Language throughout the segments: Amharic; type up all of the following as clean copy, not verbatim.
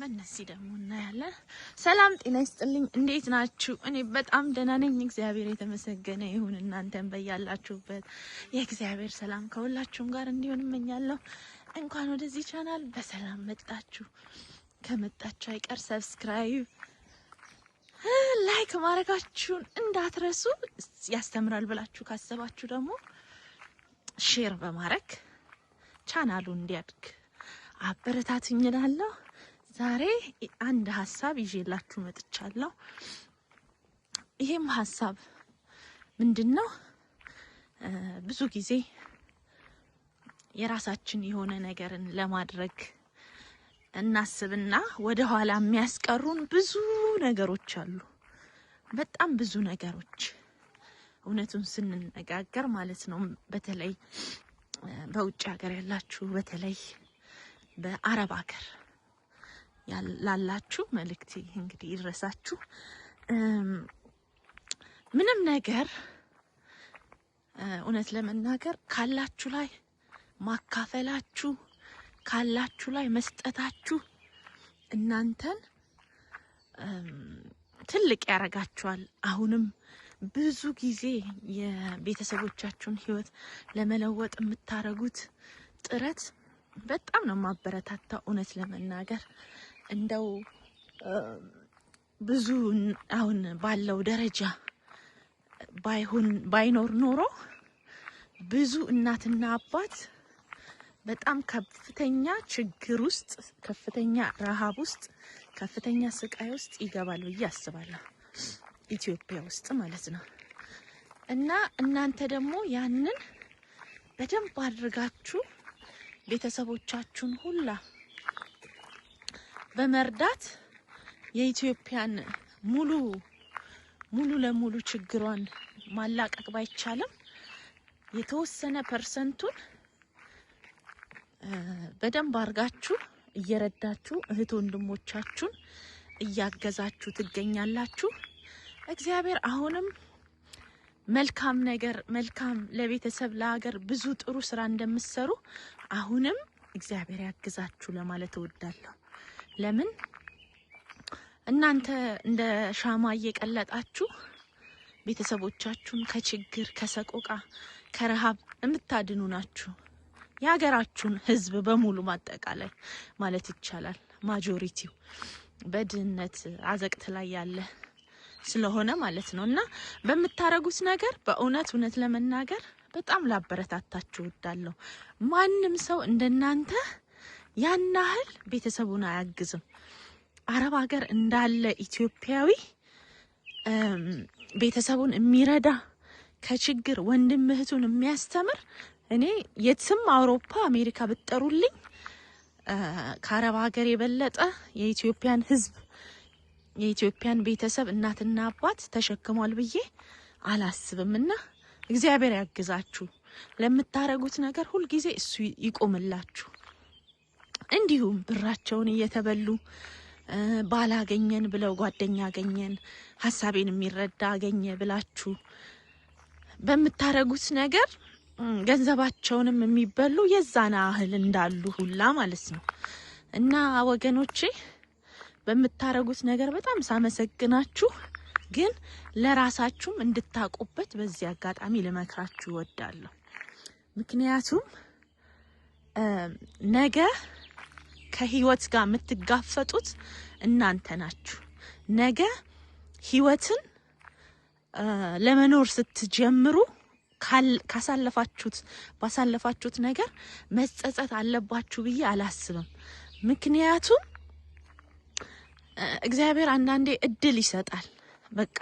በእነዚህ ደግሞ እናያለን። ሰላም ጤና ይስጥልኝ። እንዴት ናችሁ? እኔ በጣም ደህና ነኝ፣ እግዚአብሔር የተመሰገነ ይሁን። እናንተን በያላችሁበት የእግዚአብሔር ሰላም ከሁላችሁም ጋር እንዲሆን እመኛለሁ። እንኳን ወደዚህ ቻናል በሰላም መጣችሁ። ከመጣችሁ አይቀር subscribe፣ like ማድረጋችሁን እንዳትረሱ። ያስተምራል ብላችሁ ካሰባችሁ ደግሞ share በማድረግ ቻናሉ እንዲያድግ አበረታቱኝ እላለሁ። ዛሬ አንድ ሀሳብ ይዤላችሁ መጥቻለሁ። ይሄም ሀሳብ ምንድን ነው? ብዙ ጊዜ የራሳችን የሆነ ነገርን ለማድረግ እናስብና ወደ ኋላ የሚያስቀሩን ብዙ ነገሮች አሉ። በጣም ብዙ ነገሮች፣ እውነቱን ስንነጋገር ማለት ነው። በተለይ በውጭ ሀገር ያላችሁ፣ በተለይ በአረብ ሀገር ላላችሁ መልእክቴ እንግዲህ ይድረሳችሁ። ምንም ነገር እውነት ለመናገር ካላችሁ ላይ ማካፈላችሁ፣ ካላችሁ ላይ መስጠታችሁ እናንተን ትልቅ ያደርጋችኋል። አሁንም ብዙ ጊዜ የቤተሰቦቻችሁን ሕይወት ለመለወጥ የምታደርጉት ጥረት በጣም ነው ማበረታታው። እውነት ለመናገር እንደው ብዙ አሁን ባለው ደረጃ ባይሆን፣ ባይኖር ኖሮ ብዙ እናትና አባት በጣም ከፍተኛ ችግር ውስጥ፣ ከፍተኛ ረሃብ ውስጥ፣ ከፍተኛ ስቃይ ውስጥ ይገባል ብዬ አስባለሁ። ኢትዮጵያ ውስጥ ማለት ነው። እና እናንተ ደግሞ ያንን በደንብ አድርጋችሁ ቤተሰቦቻችሁን ሁላ በመርዳት የኢትዮጵያን ሙሉ ለሙሉ ችግሯን ማላቀቅ ባይቻልም የተወሰነ ፐርሰንቱን በደንብ አድርጋችሁ እየረዳችሁ፣ እህት ወንድሞቻችሁን እያገዛችሁ ትገኛላችሁ። እግዚአብሔር አሁንም መልካም ነገር፣ መልካም ለቤተሰብ፣ ለሀገር ብዙ ጥሩ ስራ እንደምትሰሩ አሁንም እግዚአብሔር ያግዛችሁ ለማለት እወዳለሁ። ለምን እናንተ እንደ ሻማ እየቀለጣችሁ ቤተሰቦቻችሁን ከችግር፣ ከሰቆቃ፣ ከረሃብ የምታድኑ ናችሁ። የሀገራችሁን ሕዝብ በሙሉ ማጠቃላይ ማለት ይቻላል majority ው በድህነት አዘቅት ላይ ያለ ስለሆነ ማለት ነው። እና በምታረጉት ነገር በእውነት እውነት ለመናገር በጣም ላበረታታችሁ እወዳለሁ። ማንም ሰው እንደናንተ ያን ያህል ቤተሰቡን አያግዝም። አረብ ሀገር እንዳለ ኢትዮጵያዊ ቤተሰቡን የሚረዳ፣ ከችግር ወንድም እህቱን የሚያስተምር እኔ የትም አውሮፓ፣ አሜሪካ ብትጠሩልኝ ከአረብ ሀገር የበለጠ የኢትዮጵያን ሕዝብ፣ የኢትዮጵያን ቤተሰብ እናትና አባት ተሸክሟል ብዬ አላስብም። እና እግዚአብሔር ያግዛችሁ። ለምታረጉት ነገር ሁልጊዜ እሱ ይቆምላችሁ። እንዲሁም ብራቸውን እየተበሉ ባላገኘን ብለው፣ ጓደኛ አገኘን፣ ሀሳቤን የሚረዳ አገኘ ብላችሁ በምታረጉት ነገር ገንዘባቸውንም የሚበሉ የዛን ያህል እንዳሉ ሁላ ማለት ነው። እና ወገኖቼ፣ በምታረጉት ነገር በጣም ሳመሰግናችሁ፣ ግን ለራሳችሁም እንድታውቁበት በዚህ አጋጣሚ ልመክራችሁ እወዳለሁ። ምክንያቱም ነገ ከህይወት ጋር የምትጋፈጡት እናንተ ናችሁ። ነገ ህይወትን ለመኖር ስትጀምሩ ካሳለፋችሁት ባሳለፋችሁት ነገር መጸጸት አለባችሁ ብዬ አላስብም። ምክንያቱም እግዚአብሔር አንዳንዴ እድል ይሰጣል። በቃ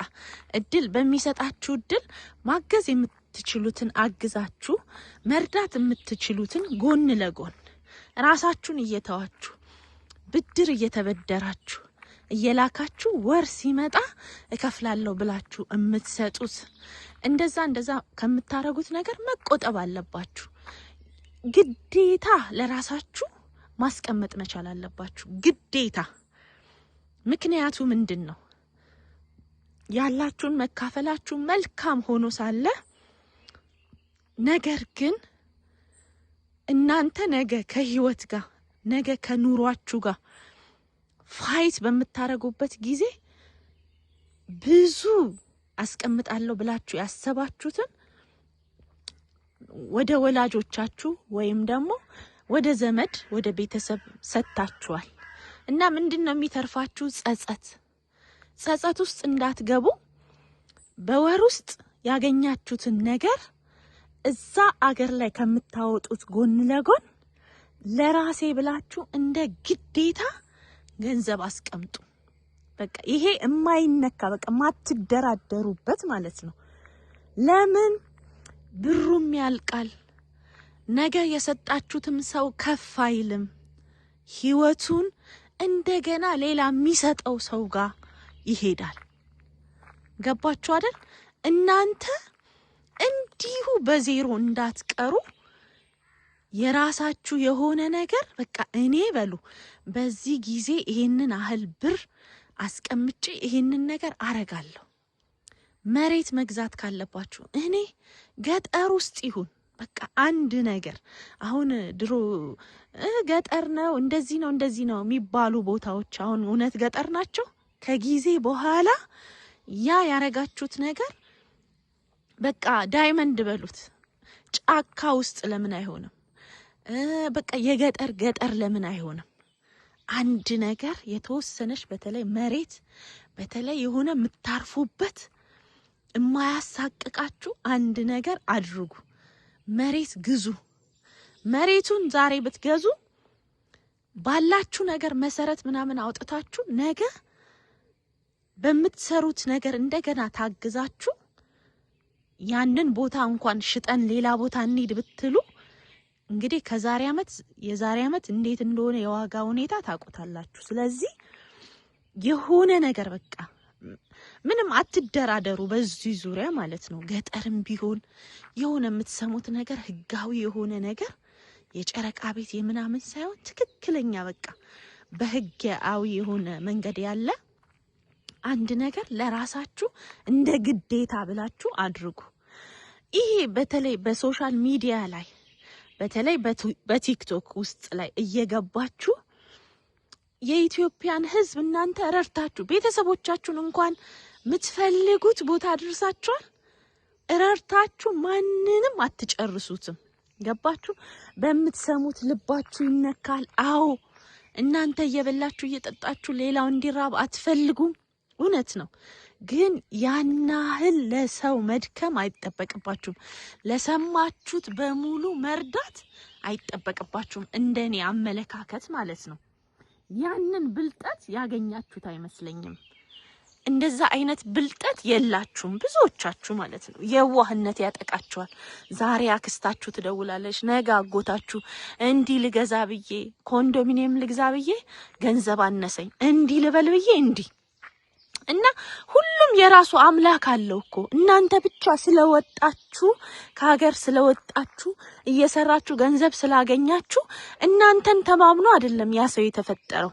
እድል በሚሰጣችሁ እድል ማገዝ የምትችሉትን አግዛችሁ፣ መርዳት የምትችሉትን ጎን ለጎን ራሳችሁን እየተዋችሁ፣ ብድር እየተበደራችሁ እየላካችሁ፣ ወር ሲመጣ እከፍላለሁ ብላችሁ የምትሰጡት፣ እንደዛ እንደዛ ከምታረጉት ነገር መቆጠብ አለባችሁ። ግዴታ ለራሳችሁ ማስቀመጥ መቻል አለባችሁ። ግዴታ። ምክንያቱ ምንድን ነው? ያላችሁን መካፈላችሁ መልካም ሆኖ ሳለ ነገር ግን እናንተ ነገ ከህይወት ጋር፣ ነገ ከኑሯችሁ ጋር Fight በምታረጉበት ጊዜ ብዙ አስቀምጣለሁ ብላችሁ ያሰባችሁትን ወደ ወላጆቻችሁ ወይም ደግሞ ወደ ዘመድ፣ ወደ ቤተሰብ ሰጥታችኋል። እና ምንድን ነው የሚተርፋችሁ? ጸጸት። ጸጸት ውስጥ እንዳትገቡ በወር ውስጥ ያገኛችሁትን ነገር እዛ አገር ላይ ከምታወጡት ጎን ለጎን ለራሴ ብላችሁ እንደ ግዴታ ገንዘብ አስቀምጡ። በቃ ይሄ የማይነካ፣ በቃ ማትደራደሩበት ማለት ነው። ለምን? ብሩም ያልቃል። ነገ የሰጣችሁትም ሰው ከፍ አይልም። ህይወቱን እንደገና ሌላ የሚሰጠው ሰው ጋር ይሄዳል። ገባችሁ አይደል? እናንተ እንዲሁ በዜሮ እንዳትቀሩ የራሳችሁ የሆነ ነገር፣ በቃ እኔ በሉ በዚህ ጊዜ ይሄንን ያህል ብር አስቀምጬ ይሄንን ነገር አረጋለሁ። መሬት መግዛት ካለባችሁ እኔ ገጠር ውስጥ ይሁን፣ በቃ አንድ ነገር፣ አሁን ድሮ ገጠር ነው፣ እንደዚህ ነው፣ እንደዚህ ነው የሚባሉ ቦታዎች አሁን እውነት ገጠር ናቸው? ከጊዜ በኋላ ያ ያረጋችሁት ነገር በቃ diamond በሉት፣ ጫካ ውስጥ ለምን አይሆንም? በቃ የገጠር ገጠር ለምን አይሆንም? አንድ ነገር የተወሰነች፣ በተለይ መሬት፣ በተለይ የሆነ የምታርፉበት፣ የማያሳቅቃችሁ አንድ ነገር አድርጉ። መሬት ግዙ። መሬቱን ዛሬ ብትገዙ ባላችሁ ነገር መሰረት ምናምን አውጥታችሁ ነገ በምትሰሩት ነገር እንደገና ታግዛችሁ ያንን ቦታ እንኳን ሽጠን ሌላ ቦታ እንሂድ ብትሉ፣ እንግዲህ ከዛሬ ዓመት የዛሬ ዓመት እንዴት እንደሆነ የዋጋ ሁኔታ ታውቁታላችሁ። ስለዚህ የሆነ ነገር በቃ ምንም አትደራደሩ በዚህ ዙሪያ ማለት ነው። ገጠርም ቢሆን የሆነ የምትሰሙት ነገር፣ ህጋዊ የሆነ ነገር፣ የጨረቃ ቤት የምናምን ሳይሆን ትክክለኛ በቃ በህጋዊ የሆነ መንገድ ያለ አንድ ነገር ለራሳችሁ እንደ ግዴታ ብላችሁ አድርጉ። ይሄ በተለይ በ social media ላይ፣ በተለይ በቲክቶክ ውስጥ ላይ እየገባችሁ የኢትዮጵያን ሕዝብ እናንተ ረድታችሁ ቤተሰቦቻችሁን እንኳን የምትፈልጉት ቦታ አድርሳችኋል። ረድታችሁ ማንንም አትጨርሱትም። ገባችሁ? በምትሰሙት ልባችሁ ይነካል። አዎ፣ እናንተ እየበላችሁ እየጠጣችሁ ሌላው እንዲራብ አትፈልጉም። እውነት ነው። ግን ያን ያህል ለሰው መድከም አይጠበቅባችሁም። ለሰማችሁት በሙሉ መርዳት አይጠበቅባችሁም። እንደኔ አመለካከት ማለት ነው። ያንን ብልጠት ያገኛችሁት አይመስለኝም። እንደዛ አይነት ብልጠት የላችሁም ብዙዎቻችሁ ማለት ነው። የዋህነት ያጠቃችኋል። ዛሬ አክስታችሁ ትደውላለች፣ ነገ አጎታችሁ፣ እንዲህ ልገዛ ብዬ፣ ኮንዶሚኒየም ልግዛ ብዬ ገንዘብ አነሰኝ፣ እንዲህ ልበል ብዬ እንዲህ፣ እና ሁሉም የራሱ አምላክ አለው እኮ። እናንተ ብቻ ስለወጣችሁ፣ ከሀገር ስለወጣችሁ፣ እየሰራችሁ ገንዘብ ስላገኛችሁ እናንተን ተማምኖ አይደለም ያ ሰው የተፈጠረው።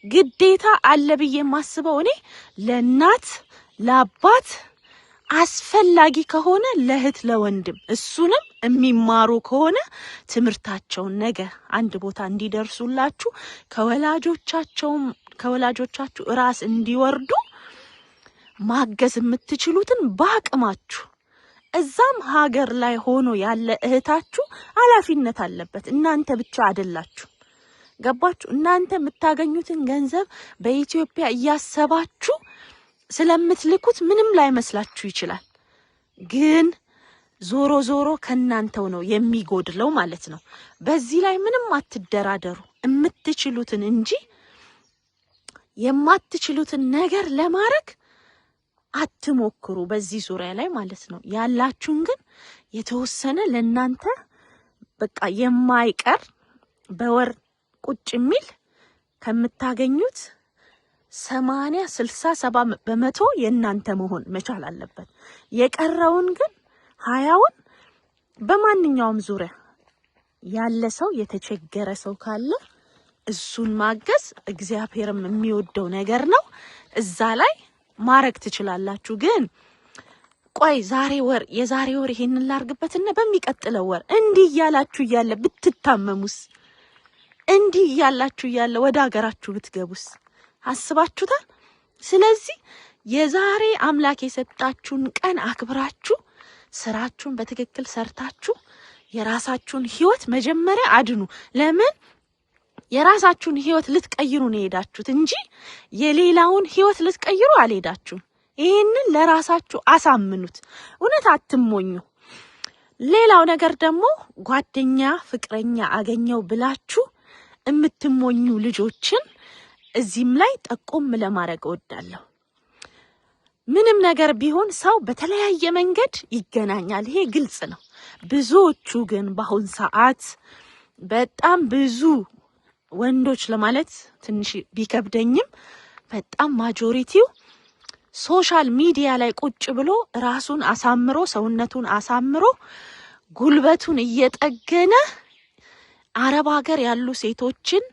ግዴታ አለ ብዬ የማስበው እኔ ለእናት፣ ለአባት፣ አስፈላጊ ከሆነ ለእህት፣ ለወንድም፣ እሱንም የሚማሩ ከሆነ ትምህርታቸውን ነገ አንድ ቦታ እንዲደርሱላችሁ፣ ከወላጆቻቸውም ከወላጆቻችሁ ራስ እንዲወርዱ ማገዝ የምትችሉትን በአቅማችሁ። እዛም ሀገር ላይ ሆኖ ያለ እህታችሁ ኃላፊነት አለበት። እናንተ ብቻ አይደላችሁ። ገባችሁ? እናንተ የምታገኙትን ገንዘብ በኢትዮጵያ እያሰባችሁ ስለምትልኩት ምንም ላይመስላችሁ ይችላል። ግን ዞሮ ዞሮ ከናንተው ነው የሚጎድለው ማለት ነው። በዚህ ላይ ምንም አትደራደሩ። የምትችሉትን እንጂ የማትችሉትን ነገር ለማድረግ አትሞክሩ። በዚህ ዙሪያ ላይ ማለት ነው። ያላችሁን ግን የተወሰነ ለእናንተ በቃ የማይቀር በወር ቁጭ የሚል ከምታገኙት 80፣ 60፣ 70% የእናንተ መሆን መቻል አለበት። የቀረውን ግን 20ውን በማንኛውም ዙሪያ ያለ ሰው፣ የተቸገረ ሰው ካለ እሱን ማገዝ እግዚአብሔርም የሚወደው ነገር ነው። እዛ ላይ ማድረግ ትችላላችሁ። ግን ቆይ ዛሬ ወር፣ የዛሬ ወር ይሄንን ላርግበትና በሚቀጥለው ወር እንዲህ እያላችሁ እያለ ብትታመሙስ? እንዲህ እያላችሁ እያለ ወደ ሀገራችሁ ብትገቡስ? አስባችሁታል? ስለዚህ የዛሬ አምላክ የሰጣችሁን ቀን አክብራችሁ ስራችሁን በትክክል ሰርታችሁ የራሳችሁን ህይወት መጀመሪያ አድኑ። ለምን የራሳችሁን ህይወት ልትቀይሩ ነው የሄዳችሁት እንጂ የሌላውን ህይወት ልትቀይሩ አልሄዳችሁም። ይህንን ለራሳችሁ አሳምኑት። እውነት አትሞኙ። ሌላው ነገር ደግሞ ጓደኛ፣ ፍቅረኛ አገኘው ብላችሁ የምትሞኙ ልጆችን እዚህም ላይ ጠቆም ለማድረግ እወዳለሁ። ምንም ነገር ቢሆን ሰው በተለያየ መንገድ ይገናኛል። ይሄ ግልጽ ነው። ብዙዎቹ ግን በአሁን ሰዓት በጣም ብዙ ወንዶች ለማለት ትንሽ ቢከብደኝም በጣም majority ው social media ላይ ቁጭ ብሎ ራሱን አሳምሮ፣ ሰውነቱን አሳምሮ፣ ጉልበቱን እየጠገነ፣ አረብ ሀገር ያሉ ሴቶችን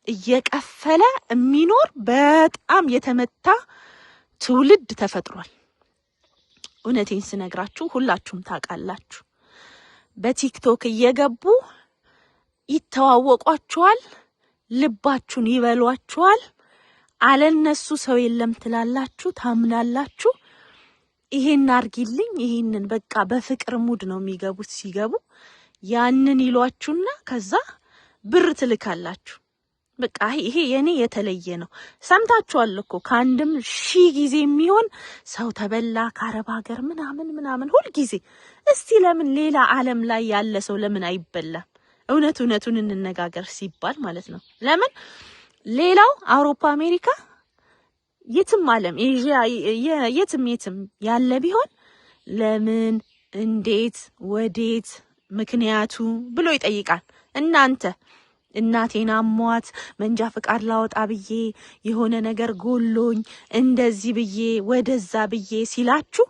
እየቀፈለ የሚኖር በጣም የተመታ ትውልድ ተፈጥሯል። እውነቴን ስነግራችሁ ሁላችሁም ታውቃላችሁ። በቲክቶክ እየገቡ ይተዋወቋችኋል፣ ልባችሁን ይበሏችኋል። አለነሱ ሰው የለም ትላላችሁ፣ ታምናላችሁ። ይሄን አርጊልኝ፣ ይሄንን በቃ በፍቅር mood ነው የሚገቡት። ሲገቡ ያንን ይሏችሁና ከዛ ብር ትልካላችሁ። በቃ ይሄ የኔ የተለየ ነው። ሰምታችኋል እኮ ከአንድም ሺህ ጊዜ የሚሆን ሰው ተበላ ከአረብ ሀገር ምናምን ምናምን ሁልጊዜ። እስቲ ለምን ሌላ ዓለም ላይ ያለ ሰው ለምን አይበላም? እውነት እውነቱን እንነጋገር ሲባል ማለት ነው። ለምን ሌላው አውሮፓ፣ አሜሪካ፣ የትም ዓለም፣ ኤዥያ፣ የትም የትም ያለ ቢሆን ለምን፣ እንዴት፣ ወዴት፣ ምክንያቱ ብሎ ይጠይቃል። እናንተ እናቴን አሟት መንጃ ፍቃድ ላወጣ ብዬ፣ የሆነ ነገር ጎሎኝ፣ እንደዚህ ብዬ ወደዛ ብዬ ሲላችሁ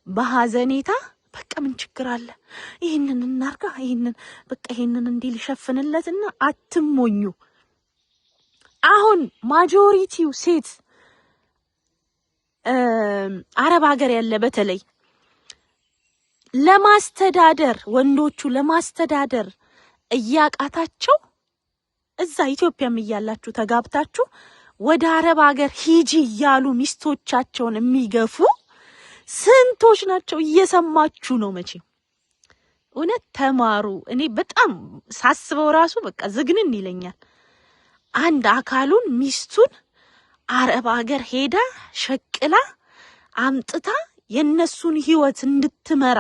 በሀዘኔታ በቃ ምን ችግር አለ? ይህንን እናርጋ፣ ይህንን በቃ ይህንን እንዲህ ሊሸፍንለትና አትሞኙ። አሁን majority ው ሴት አረብ ሀገር ያለ በተለይ ለማስተዳደር፣ ወንዶቹ ለማስተዳደር እያቃታቸው፣ እዛ ኢትዮጵያም እያላችሁ ተጋብታችሁ ወደ አረብ ሀገር ሂጂ እያሉ ሚስቶቻቸውን የሚገፉ ስንቶች ናቸው? እየሰማችሁ ነው መቼም። እውነት ተማሩ። እኔ በጣም ሳስበው ራሱ በቃ ዝግንን ይለኛል። አንድ አካሉን ሚስቱን አረብ ሀገር ሄዳ ሸቅላ አምጥታ የነሱን ህይወት እንድትመራ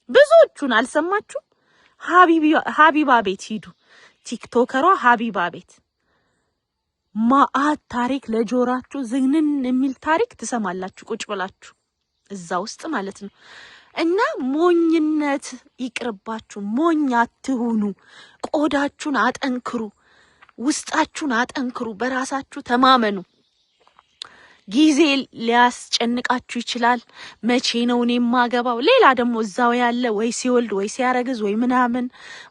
ብዙዎቹን አልሰማችሁም? ሀቢባ ቤት ሂዱ፣ ቲክቶከሯ ሀቢባ ቤት ማአት ታሪክ፣ ለጆራችሁ ዝግንን የሚል ታሪክ ትሰማላችሁ ቁጭ ብላችሁ እዛ ውስጥ ማለት ነው። እና ሞኝነት ይቅርባችሁ፣ ሞኝ አትሁኑ። ቆዳችሁን አጠንክሩ፣ ውስጣችሁን አጠንክሩ፣ በራሳችሁ ተማመኑ። ጊዜ ሊያስጨንቃችሁ ይችላል። መቼ ነው እኔ የማገባው? ሌላ ደግሞ እዛው ያለ ወይ ሲወልድ ወይ ሲያረግዝ ወይ ምናምን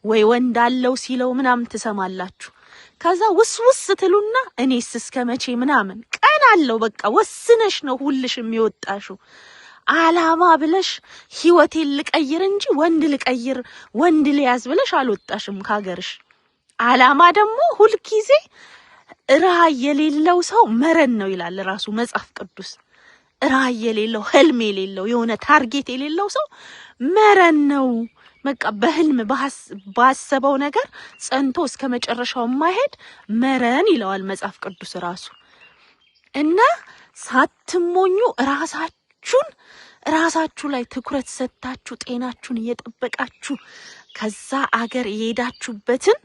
ወይ ወንድ አለው ሲለው ምናምን ትሰማላችሁ። ከዛ ውስውስ ትሉና እኔስ እስከ መቼ ምናምን። ቀን አለው። በቃ ወስነሽ ነው ሁልሽ የሚወጣሽው። አላማ ብለሽ ህይወቴን ልቀይር እንጂ ወንድ ልቀይር፣ ወንድ ልያዝ ብለሽ አልወጣሽም ከሀገርሽ። አላማ ደግሞ ሁልጊዜ ራዕይ የሌለው ሰው መረን ነው ይላል ራሱ መጽሐፍ ቅዱስ። ራዕይ የሌለው፣ ህልም የሌለው፣ የሆነ target የሌለው ሰው መረን ነው። በቃ በህልም ባሰበው ነገር ጸንቶ እስከ መጨረሻው የማይሄድ መረን ይለዋል መጽሐፍ ቅዱስ ራሱ። እና ሳትሞኙ ራሳችሁን ራሳችሁ ላይ ትኩረት ሰጥታችሁ፣ ጤናችሁን እየጠበቃችሁ፣ ከዛ አገር የሄዳችሁበትን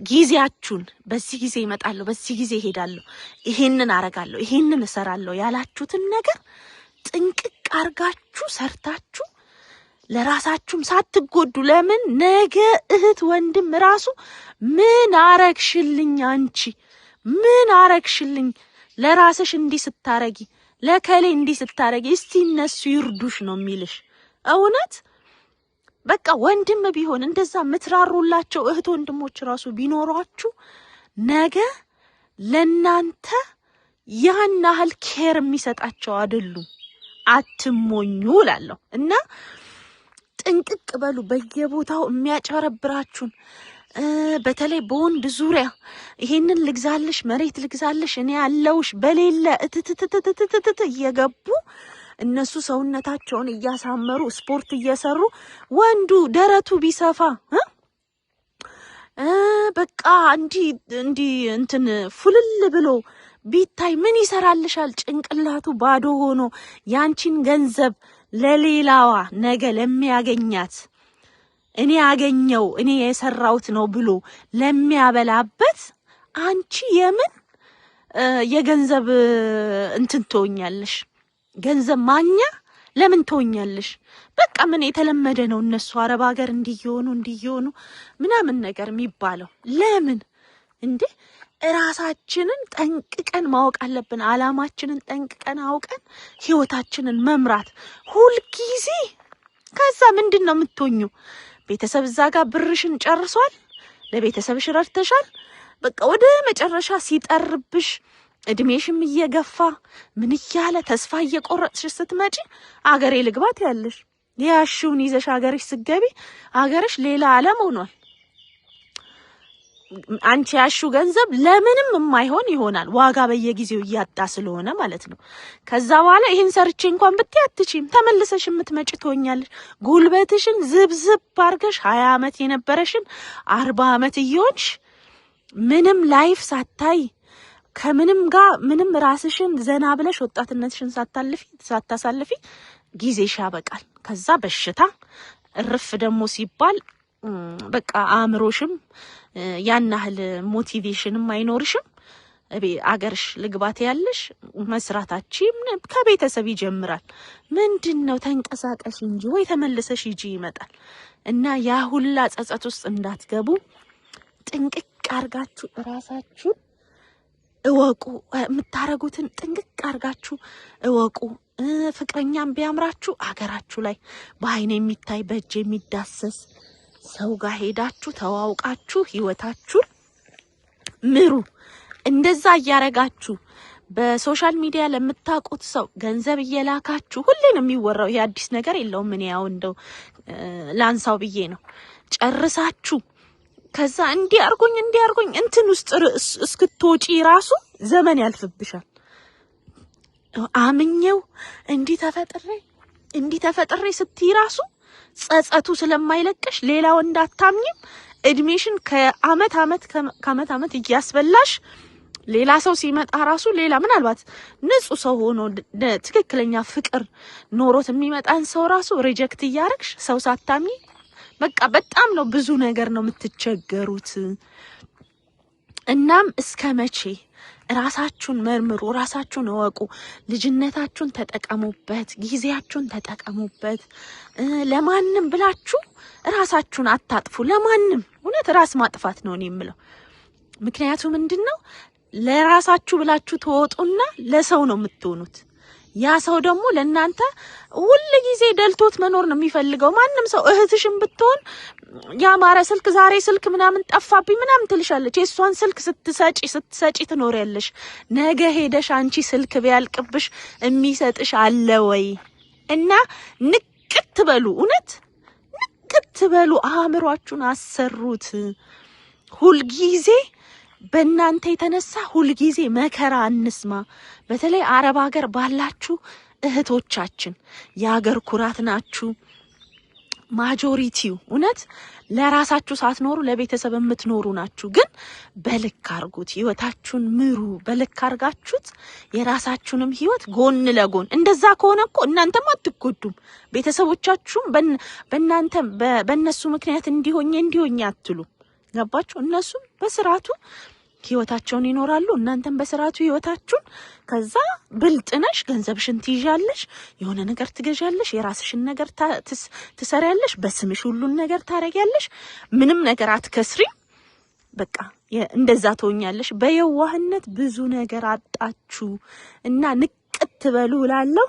ጊዜያችሁን በዚህ ጊዜ እመጣለሁ፣ በዚህ ጊዜ እሄዳለሁ፣ ይሄንን አረጋለሁ፣ ይሄንን እሰራለሁ ያላችሁትን ነገር ጥንቅቅ አርጋችሁ ሰርታችሁ ለራሳችሁም ሳትጎዱ። ለምን ነገ እህት ወንድም ራሱ ምን አረግሽልኝ፣ አንቺ ምን አረግሽልኝ፣ ለራስሽ እንዲህ ስታረጊ፣ ለከሌ እንዲህ ስታረጊ፣ እስቲ እነሱ ይርዱሽ ነው የሚልሽ። እውነት በቃ ወንድም ቢሆን እንደዛ የምትራሩላቸው እህት ወንድሞች ራሱ ቢኖሯችሁ ነገ ለናንተ ያን ያህል care የሚሰጣቸው አይደሉም። አትሞኙ እላለሁ እና ጥንቅቅ በሉ። በየቦታው የሚያጨረብራችሁን በተለይ በወንድ ዙሪያ ይሄንን ልግዛልሽ፣ መሬት ልግዛልሽ፣ እኔ ያለውሽ በሌለ እትትትትትትት እየገቡ፣ እነሱ ሰውነታቸውን እያሳመሩ ስፖርት እየሰሩ፣ ወንዱ ደረቱ ቢሰፋ በቃ እንዲህ እንዲህ እንትን ፉልል ብሎ ቢታይ ምን ይሰራልሻል? ጭንቅላቱ ባዶ ሆኖ ያንቺን ገንዘብ ለሌላዋ ነገ ለሚያገኛት እኔ ያገኘው እኔ የሰራሁት ነው ብሎ ለሚያበላበት አንቺ የምን የገንዘብ እንትን ትሆኛለሽ? ገንዘብ ማግኛ ለምን ትሆኛለሽ? በቃ ምን የተለመደ ነው። እነሱ አረብ ሀገር እንዲየሆኑ እንዲየሆኑ ምናምን ነገር የሚባለው ለምን እንዴ? እራሳችንን ጠንቅቀን ማወቅ አለብን። አላማችንን ጠንቅቀን አውቀን ህይወታችንን መምራት ሁልጊዜ። ከዛ ምንድን ነው የምትሆኙ? ቤተሰብ እዛ ጋር ብርሽን ጨርሷል። ለቤተሰብሽ ረድተሻል። በቃ ወደ መጨረሻ ሲጠርብሽ እድሜሽም እየገፋ ምን እያለ ተስፋ እየቆረጥሽ ስትመጪ አገሬ ልግባት ያለሽ ያሽውን ይዘሽ አገርሽ ስትገቢ አገርሽ ሌላ ዓለም ሆኗል። አንቺ ያሹ ገንዘብ ለምንም የማይሆን ይሆናል። ዋጋ በየጊዜው እያጣ ስለሆነ ማለት ነው። ከዛ በኋላ ይህን ሰርቼ እንኳን ብትይ አትችይም። ተመልሰሽ የምትመጪ ትሆኛለሽ። ጉልበትሽን ዝብዝብ አድርገሽ 20 ዓመት የነበረሽን 40 ዓመት እየሆንሽ ምንም life ሳታይ፣ ከምንም ጋር ምንም ራስሽን ዘና ብለሽ ወጣትነትሽን ሳታልፊ ሳታሳልፊ ጊዜሽ ያበቃል። ከዛ በሽታ እርፍ ደግሞ ሲባል በቃ አእምሮሽም ያን ያህል motivation ም አይኖርሽም። አገርሽ ልግባት ያለሽ መስራታችን ከቤተሰብ ይጀምራል። ምንድን ነው ተንቀሳቀሽ እንጂ ወይ ተመልሰሽ ሂጂ ይመጣል። እና ያ ሁላ ጸጸት ውስጥ እንዳትገቡ ጥንቅቅ አርጋችሁ እራሳችሁን እወቁ። የምታረጉትን ጥንቅቅ አርጋችሁ እወቁ። ፍቅረኛም ቢያምራችሁ አገራችሁ ላይ በአይን የሚታይ በእጅ የሚዳሰስ ሰው ጋር ሄዳችሁ ተዋውቃችሁ ህይወታችሁን ምሩ። እንደዛ እያረጋችሁ በ social media ለምታውቁት ሰው ገንዘብ እየላካችሁ፣ ሁሌ ነው የሚወራው። ይሄ አዲስ ነገር የለውም። እኔ ያው እንደው ላንሳው ብዬ ነው። ጨርሳችሁ ከዛ እንዲህ አርጎኝ እንዲህ አርጎኝ እንትን ውስጥ እስክትወጪ ራሱ ዘመን ያልፍብሻል። አምኜው እንዲህ ተፈጥሬ እንዲህ ተፈጥሬ ስትይ ራሱ ጸጸቱ ስለማይለቅሽ ሌላው እንዳታምኝም እድሜሽን ከአመት አመት ከአመት አመት እያስበላሽ፣ ሌላ ሰው ሲመጣ ራሱ ሌላ ምናልባት ንጹህ ሰው ሆኖ ትክክለኛ ፍቅር ኖሮት የሚመጣን ሰው ራሱ reject እያረግሽ፣ ሰው ሳታምኚ በቃ በጣም ነው ብዙ ነገር ነው የምትቸገሩት። እናም እስከ መቼ? ራሳችሁን መርምሩ፣ ራሳችሁን እወቁ። ልጅነታችሁን ተጠቀሙበት፣ ጊዜያችሁን ተጠቀሙበት። ለማንም ብላችሁ ራሳችሁን አታጥፉ። ለማንም እውነት ራስ ማጥፋት ነው እኔ የምለው። ምክንያቱ ምንድን ነው? ለራሳችሁ ብላችሁ ትወጡና ለሰው ነው የምትሆኑት። ያ ሰው ደግሞ ለእናንተ ሁል ጊዜ ደልቶት መኖር ነው የሚፈልገው። ማንም ሰው እህትሽም ብትሆን ያማረ ስልክ ዛሬ ስልክ ምናምን ጠፋብኝ ምናምን ትልሻለች። የእሷን ስልክ ስትሰጪ ስትሰጪ ትኖሪያለሽ። ነገ ሄደሽ አንቺ ስልክ ቢያልቅብሽ የሚሰጥሽ አለ ወይ? እና ንቅት በሉ፣ እውነት ንቅት በሉ። አእምሯችሁን አሰሩት። ሁልጊዜ በእናንተ የተነሳ ሁልጊዜ መከራ አንስማ። በተለይ አረብ ሀገር ባላችሁ እህቶቻችን የሀገር ኩራት ናችሁ። Majority ው እውነት ለራሳችሁ ሳትኖሩ ለቤተሰብ የምትኖሩ ናችሁ። ግን በልክ አርጉት፣ ህይወታችሁን ምሩ። በልክ አርጋችሁት የራሳችሁንም ህይወት ጎን ለጎን፣ እንደዛ ከሆነ እኮ እናንተም አትጎዱም፣ ቤተሰቦቻችሁም በእናንተ በእነሱ ምክንያት እንዲሆኜ እንዲሆኜ አትሉ። ገባችሁ? እነሱም በስርዓቱ ህይወታቸውን ይኖራሉ። እናንተም በስርዓቱ ህይወታችሁን። ከዛ ብልጥ ነሽ፣ ገንዘብሽን ትይዣለሽ፣ የሆነ ነገር ትገዣለሽ፣ የራስሽን ነገር ትሰሪያለሽ፣ በስምሽ ሁሉን ነገር ታረጊያለሽ። ምንም ነገር አትከስሪም። በቃ እንደዛ ትሆኛለሽ። በየዋህነት ብዙ ነገር አጣችሁ እና ንቅት በሉ እላለሁ።